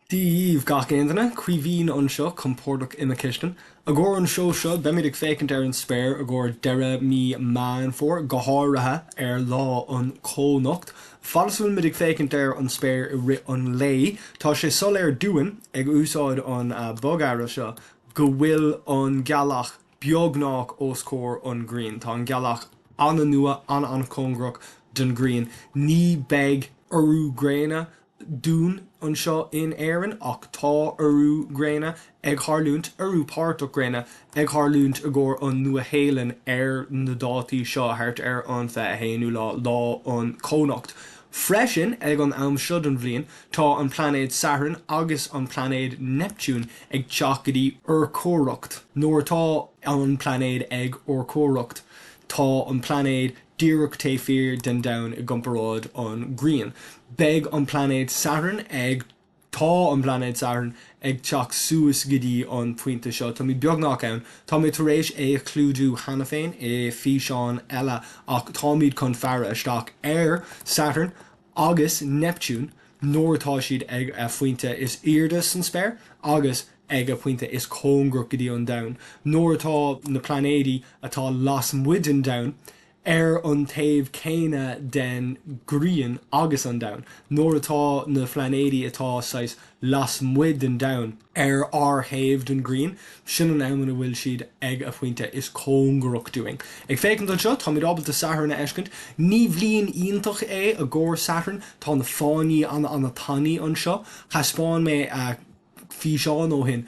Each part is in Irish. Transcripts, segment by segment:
Dia dhaoibh gach aon duine, Caoimhín anseo, compordach i mo chistin. I gcomhair an seó seo, beimid ag féachaint ar an spéir i gcomhair deireadh mí Meán Fómhair, go háirithe ar lá an cónocht. Fad is a bhfuilimid ag féachaint ar an spéir i rith an lae, tá sé soiléir dúinn, ag úsáid an bogearra seo, go bhfuil an gealach beagnach os comhair an ghrian. Tá an ghealach an-nua, an-an-chóngarach don ghrian. Ní beidh urú gréine dúinn anseo in Éirinn ach tá urú gréine ag tharlúint, urú páirteach gréine ag tharlúint i gcomhair an Nua-Shéalainn ar na dátaí seo, thart ar an 21ú lá, lá an cónocht. Freisin, ag an am seo den bhliain, tá an plainéad Satharn agus an plainéad Neiptiún ag teacht go dtí urchomhaireacht. Nuair atá an plainéad ag urchomhaireacht, tá an plainéad díreach taobh thiar den Domhan i gcomparáid an Ghrian. Beidh an plainéad Satharn ag Tá an plainéad Satharn ag teacht suas go dtí an pointe seo. Táimid beagnach ann. Tá mé tar éis é a chlúdú cheana féin i físeán eile ach táimid chun faire isteach ar Saturn agus Neptune nuair atá siad ag a phointe is airde san spéir agus ag a pointe is cóngarach go dtí an Domhan. Nuair atá na plainéidí atá lasmuigh den Domhan ar an taobh céanna den Ghrian agus an Domhan, nuair atá na plainéidí atá saghas lasmuigh den Domhan ar ár thaobh den Ghrian, sin an am ina bhfuil siad ag a phointe is cóngarach dúinn. Ag féachaint anseo, táimid ábalta Satharn a fheiscint. Ní bhliain iontach é i gcomhair Satharn, tá na fáinní an-an-tanaí anseo. Thaispeáin mé físeán ó shin,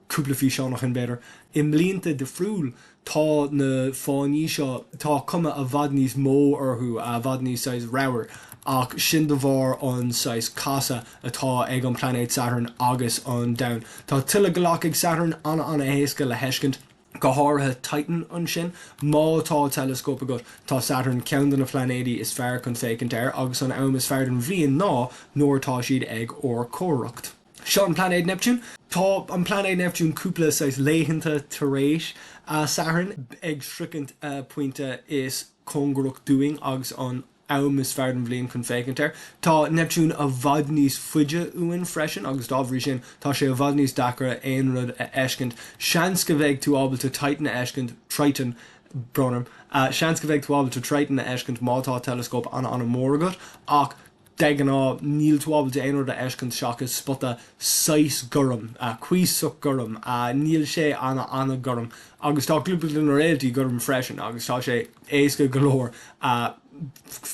cúpla físeán ó shin b'fhéidir, i mblianta difriúil tá na fáinní seo, tá cuma i bhfad níos mó orthu, i bhfad níos saghas ramhar, ach sin de bharr an saghas casadh atá ag an plainéad Saturn agus an Domhan. Tá tuilleadh gealach ag Saturn, an-an-éasca le heiscint, go háirithe Titan ansin. Má tá teileascóp agat, tá Saturn ceann de na plainéidí is fearr chun féachaint air agus an am is fearr den bhliain ná nuair atá siad ag urchomhaireacht. Seo an plainéad Neiptiún. Tá an plainéad Neiptiún cúpla saghas laethanta tar éis Satharn ag sroichint a pointe is cóngarach dúinn agus an am is fearr den bhliain chun féachaint air. Tá Neiptiún i bhfad níos faide uainn freisin agus dá bhrí sin tá sé i bhfad níos deacra aon rud a fheiscint. Seans go bheidh tú ábalta Titan a fheiscint, Triton, brón orm, seans go bheidh tú ábalta Triton a fheiscint má tá teileascóp an-an-mhór agat ach De ghnáth, níl tú ábalta aon rud a fheiscint seachas spota saghas gorm, cuíosach gorm, níl sé ana-ana-ghorm, agus tá cúpla de na réaltaí gorm freisin, agus tá sé éasca go leor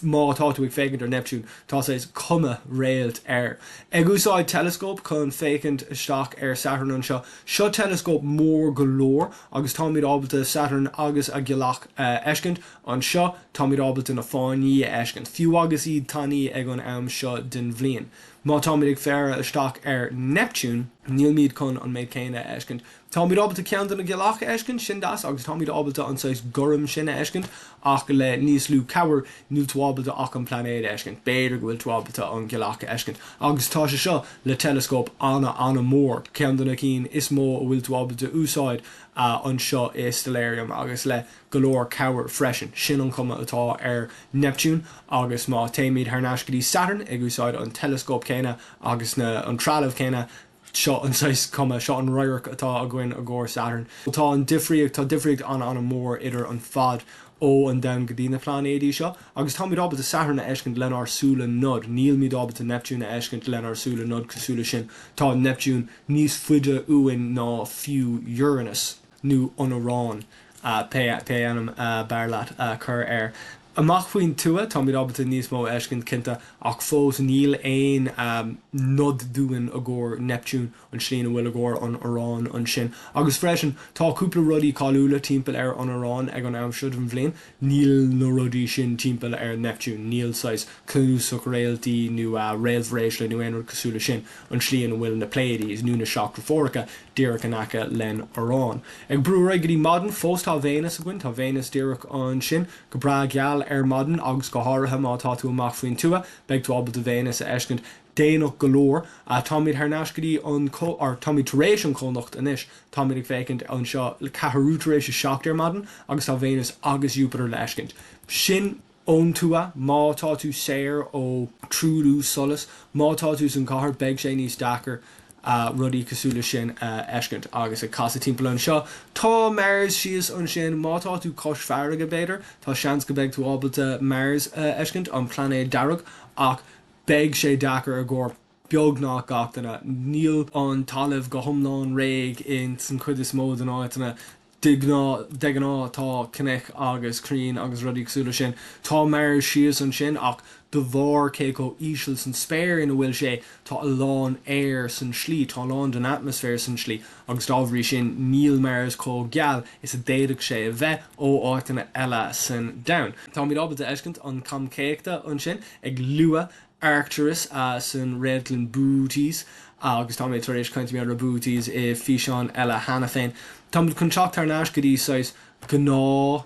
má tá tú ag féachaint ar Neiptiún, tá saghas cuma réalt air. Ag úsáid teileascóp chun féachaint isteach ar Saturn anseo. Seo teileascóp mór go leor agus táimid ábalta Saturn agus a ghealach a fheiscint. Anseo, táimid ábalta na fáinní a fheiscint, fiú agus iad tanaí ag an am seo den bhliain. Má táimid ag faire isteach ar Neiptiún, nílmid chun an méid céanna a fheiscint. Táimid ábalta ceann de na gealach a fheiscint, sin deas, agus táimid ábalta an saghas gorm sin a fheiscint, ach le níos lú cabhair, níl tú ábalta ach an plainéad a fheiscint. B'fhéidir go bhfuil tú ábalta an ghealach a fheiscint. Agus tá sé seo le teileascóp ana-ana-mhór, ceann de na cinn is mó a bhfuil tú ábalta úsáid anseo i Stellarium, agus le go leor cabhair freisin. Sin an chuma atá ar Neiptiún agus má téimid thar n-ais go dtí Saturn ag úsáid an teileascóp céanna agus na an trealamh céanna, seo an saghas cuma, seo an radharc atá againn i gcomhair Saturn. Tá an difríocht, tá difríocht an-an-mhór idir an fad ó an Domhan go dtí na pláinéidí seo agus táimid ábalta Saturn a fheiscint lenár súile nocht, nílmid ábalta Neiptiún a fheiscint lenár súile nocht cosúil leis sin. Tá Neiptiún níos faide uainn ná fiú Uranus. nó an Úrán, pé ainm ab fhearr leat a chur air. Amach faoin tuath, táimid ábalta níos mó a fheiscint, cinnte, ach fós níl aon nod dúinn i gcomhair Neiptiún, an tslí ina bhfuil i gcomhair an Úrán ansin. Agus freisin, tá cúpla rudaí cáiliúla timpeall ar an Úrán ag an am seo den bhliain. Níl na rudaí sin timpeall ar Neiptiún, níl saghas cnuasach réaltaí nó réaltbhreosla nó aon rud cosúil leis sin, an tslí ina bhfuil na Pleiades nó na Seacht Deirfiúracha díreach in aice len Úrán. Ag brú ar aghaidh go dtí maidin, fós tá Véineas againn, tá Véineas díreach ansin, go breá geal ar maidin agus go háirithe má tá tú amach faoin tuath, beidh tú ábalta Véineas a fheiscint déanach go leor. Táimid thar n-ais go dtí an, or táimid tar éis an chónocht anois, táimid ag féachaint anseo ceathrú tar éis 7 ar maidin agus tá Véineas agus Jupiter le fheiscint. Sin ón tuath, má tá tú saor ó truailliú solais, má tá tú san chathair beidh sé níos deacair. Rudaí cosúil leis sin a fheiscint. Agus ag casadh timpeall anseo, tá Mars síos ansin. Má tá tú cois farraige, b'fhéidir, tá seans go mbeidh tú ábalta Mars a fheiscint, an plainéad dearg, ach beidh sé deacair i gcomhair beagnach gach duine. Níl an talamh go hiomlán réidh ins an chuid is mó den áiteanna. De ghnáth, de ghnáth tá cnoic agus crainn agus rudaí cosúil leis sin. Tá Mars síos ansin ach de bharr cé chomh íseal san spéir ina bhfuil sé, tá a lán aer san slí, tá a lán den atmaisféar san slí agus dá bhrí sin níl Mars chomh geal is a d'fhéadfadh sé a bheith ó áiteanna eile san domhan. Táimid ábalta a fheiscint an Cam Céachta ansin ag luath Arcturus san réaltlann Bootes agus tá mé tar éis caint ar Bootes i físeán eile cheana féin. Táimid chun teacht thar n-ais go dtí saghas gnáth,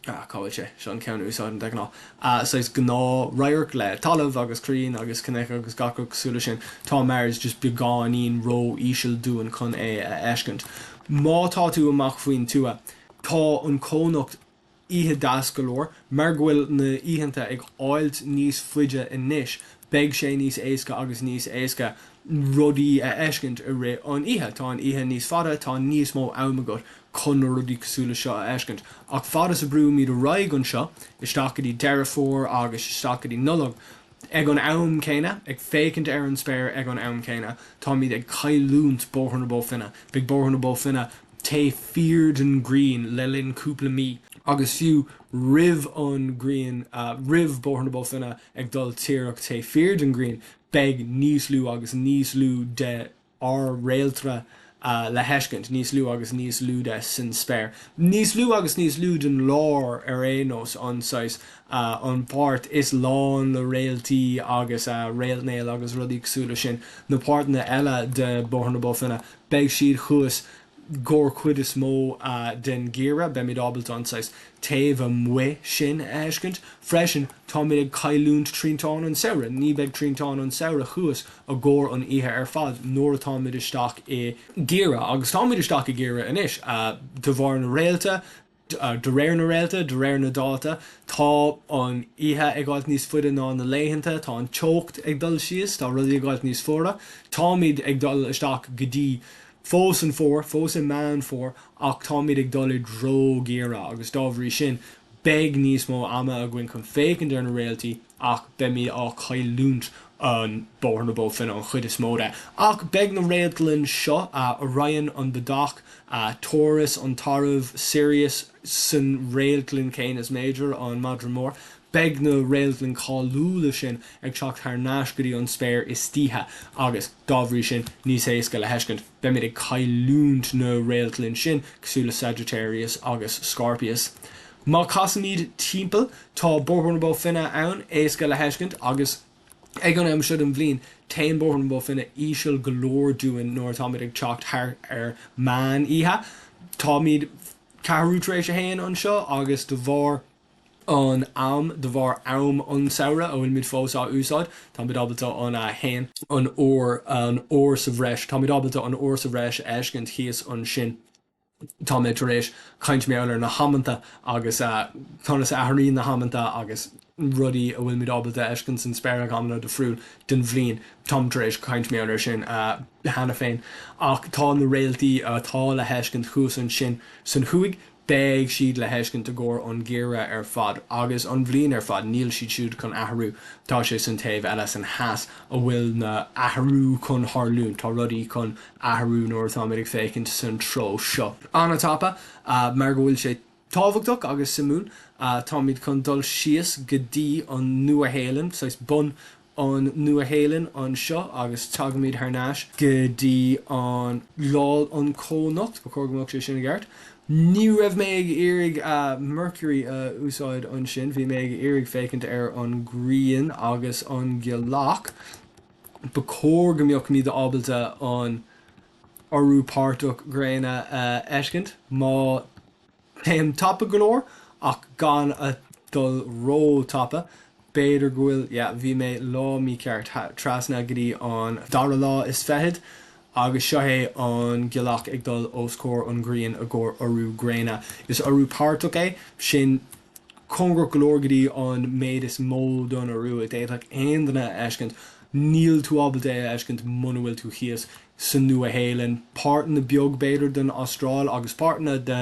ah, cá bhfuil sé? Seo an ceann a úsáidim de ghnáth. Saghas gnáth radharc le talamh agus crainn agus cnoic agus gach rud cosúil leis sin. Tá Mars just beagáinín ró-íseal dúinn chun é a fheiscint. Má tá tú amach faoin tuath, tá an cónocht oíche deas go leor. Mar go bhfuil na oícheanta ag fháilt níos faide anois, beidh sé níos éasca agus níos éasca rudaí a fheiscint i rith an oíche. Tá an oíche níos fada, tá níos mó am agat chun na rudaí cosúil le seo a fheiscint. Ach fad is a brúimid ar aghaidh anseo, isteach go dtí Deireadh Fómhair agus isteach go dtí Nollaig, Ag an am céanna, ag féachaint ar an spéir ag an am céanna, táimid ag cailliúint Bóthar na Bó Finne. Beidh Bóthar na Bó Finne taobh thiar den ghrian le linn cúpla mí, agus fiú roimh an ghrian, roimh Bóthar na Bó Finne ag dul díreach taobh thiar den ghrian, beidh níos lú agus níos lú de ár réaltra le feiscint, níos lú agus níos lú de san spéir. Níos lú agus níos lú den lár ar aon nós, an saghas, an pháirt is lán le réaltaí agus réaltnéal agus rudaí cosúil leis sin. Na páirteanna eile de Bóthar na Bó Finne, beidh siad thuas gcomhair cuid is mó den gheimhreadh, beimid ábalta an saghas taobh amuigh sin a fheiscint. Freisin, táimid ag cailliúint triantán an samhradh. Ní beidh triantán an samhradh thuas i gcomhair an oíche ar fad nuair atáimid isteach i ngeimhreadh. Agus táimid isteach i ngeimhreadh anois. De bharr na réalta, de réir na réalta, de réir na dáta, tá an oíche ag gabháilt níos faide ná na laethanta, tá an teocht ag dul síos, tá rudaí ag gabháilt níos fuaire. Táimid ag dul isteach go dtí fós an fómhar, fós i Meán Fómhair, ach táimid ag dul i dtreo geimhreadh agus dá bhrí sin beidh níos mó ama againn chun féachaint ar na réaltaí ach beimid á cailliúint an Bóthar na Bó Finne an chuid is mó de. Ach beidh na réaltlann seo, Orion, an Bodach, Taurus, an Tarbh, Sirius san réaltlann Canis Major, an Madra Mór, Beidh na réaltlann cáiliúla sin ag teacht thar n-ais go dtí an spéir istoíche agus, dá bhrí sin, níos éasca le feiscint. Beimid ag cailliúint na réaltlann sin, cosúil le Sagittarius agus Scorpius. Má casaimid timpeall, tá Bóthar na Bó Finne ann, éasca le feiscint, agus ag an am seo den bhliain, téann Bóthar na Bó Finne íseal go leor dúinn nuair atáimid ag teacht thart ar meán oíche. Táimid ceathrú tar éis a haon anseo agus de bharr. an am, de bharr am an tsamhraidh a bhfuilimid fós á úsáid, táimid ábalta an 1. an uair, an uair sa bhreis, táimid ábalta an uair sa bhreis a fheiscint thíos ansin. Tá mé tar éis caint mar gheall ar na hamanta agus conas a athraíonn na hamanta agus rudaí a bhfuilimid ábalta a fheiscint san spéir ag amanna difriúil den bhliain. Táim tar éis caint mar gheall air sin cheana féin. Ach tá na réaltaí atá le feiscint thuas ansin san thuaidh, Beidh siad le feiscint i gcomhair an gheimhreadh ar fad agus an bhliain ar fad, níl siad siúd chun athrú. Tá sé san taobh eile san theas a bhfuil na athrú chun tharlúint, tá rudaí chun athrú nuair atáimid ag féachaint san treo seo. An-tapa, mar go bhfuil sé tábhachtach agus suimiúil, táimid chun dul síos go dtí an Nua-Shéalainn, saghas bun an Nua-Shéalainn anseo agus tagaimid thar n-ais go dtí an lá an cónocht, ba chóir go mbeadh sé sin i gceart. Ní raibh mé ag iarraidh Mercury a úsáid ansin, bhí mé ag iarraidh féachaint ar an ghrian agus an ghealach. Ba chóir go mbeadh muid ábalta an urú páirteach gréine a fheiscint má Téim tapa go leor ach gan a dhul ró-tapa. B'fhéidir go bhfuil, yeah, bhí mé lá mícheart. Trasna go dtí an dara lá is fichead agus seo é an ghealach ag dul os comhair an ghrian i gcomhair urú gréine. Is urú páirteach é sin. Cóngarach go leor go dtí an méid is mó don urú a d'fhéadfadh aon duine a fheiscint, níl tú ábalta é a fheiscint muna bhfuil tú thíos sa Nua-Shéalainn, páirteanna beag b'fhéidir den Astráil agus páirteanna de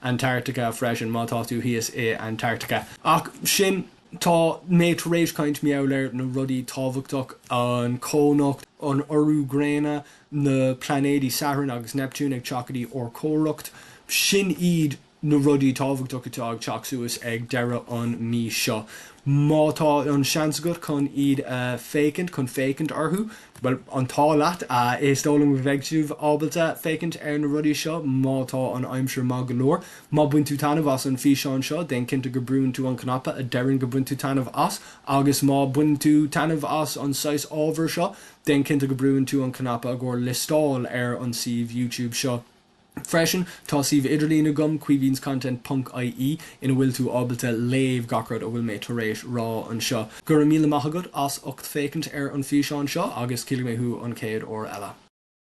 Antarctica freisin má tá tú thíos i Antarctica. Ach sin, tá mé tar éis caint mar gheall ar na rudaí tábhachtach, an cónocht, an urú gréine, na plainéidí Satharn agus Neiptiún ag teacht go dtí urchomhaireacht, sin iad na rudaí tábhachtacha atá ag teacht suas ag deireadh an mí seo. Má tá an seans agat chun iad a féachaint, chun féachaint orthu, bhuel, an t-ádh leat. Is dóigh liom go mbeidh sibh ábalta féachaint ar na rudaí seo má tá an aimsir maith go leor. Má bhain tú taitneamh as an físeán seo, déan cinnte go brúann tú an cnaipe a deireann go bain tú taitneamh as agus má baineann tú taitneamh as an saghas ábhair seo, déan cinnte go brúann tú an cnaipe i gcomhair liostáil ar an suíomh YouTube seo. Freisin, tá suíomh idirlín agam, caoimhinscontent ponc ie, ina bhfuil tú ábalta léamh gach rud a bhfuil mé tar éis rá anseo. Go raibh míle maith agat as ucht féachaint ar an físeán seo agus cífidh mé thú an chéad uair eile.